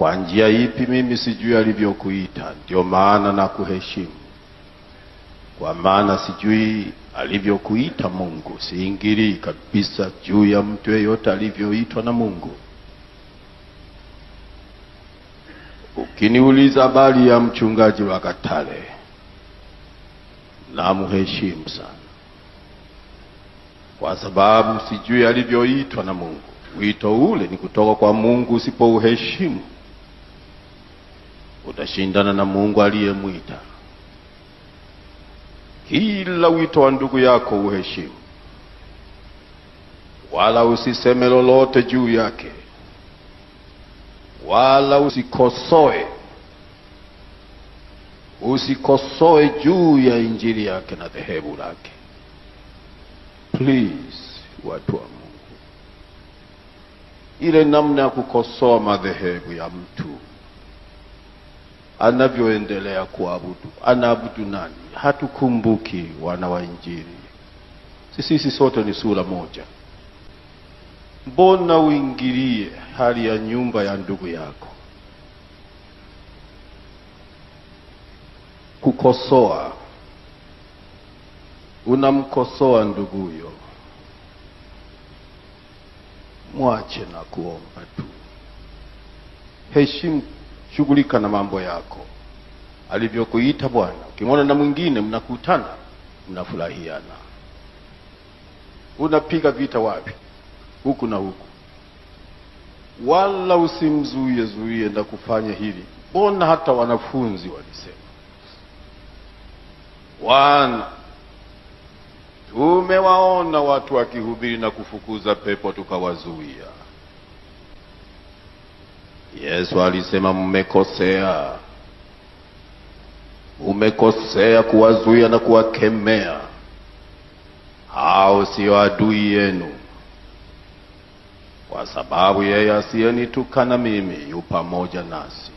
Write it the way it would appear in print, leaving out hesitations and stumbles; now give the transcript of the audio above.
Kwa njia ipi mimi sijui alivyokuita, ndio maana na kuheshimu. Kwa maana sijui alivyokuita Mungu, siingilii kabisa juu ya mtu yeyote alivyoitwa na Mungu. Ukiniuliza habari ya mchungaji Lwagatale, namheshimu sana, kwa sababu sijui alivyoitwa na Mungu. Wito ule ni kutoka kwa Mungu, usipouheshimu utashindana na Mungu aliyemwita. Kila wito wa ndugu yako uheshimu, wala usiseme lolote juu yake, wala usikosoe. Usikosoe juu ya injili yake na dhehebu lake. Please, watu wa Mungu, ile namna ya kukosoa madhehebu ya mtu anavyoendelea kuabudu, anaabudu nani? Hatukumbuki wana wa injili. Sisi sote ni sura moja. Mbona uingilie hali ya nyumba ya ndugu yako? Kukosoa, unamkosoa nduguyo, mwache na kuomba tu. Heshimu, shughulika na mambo yako alivyokuita Bwana. Ukimwona na mwingine mnakutana, mnafurahiana. Unapiga vita wapi? Huku na huku. Wala usimzuie zuie na kufanya hili. Mbona hata wanafunzi walisema, Bwana, tumewaona watu wakihubiri na kufukuza pepo tukawazuia. Yesu alisema, mmekosea. Umekosea kuwazuia na kuwakemea. Hao sio adui yenu, kwa sababu yeye asiyenitukana mimi yu pamoja nasi.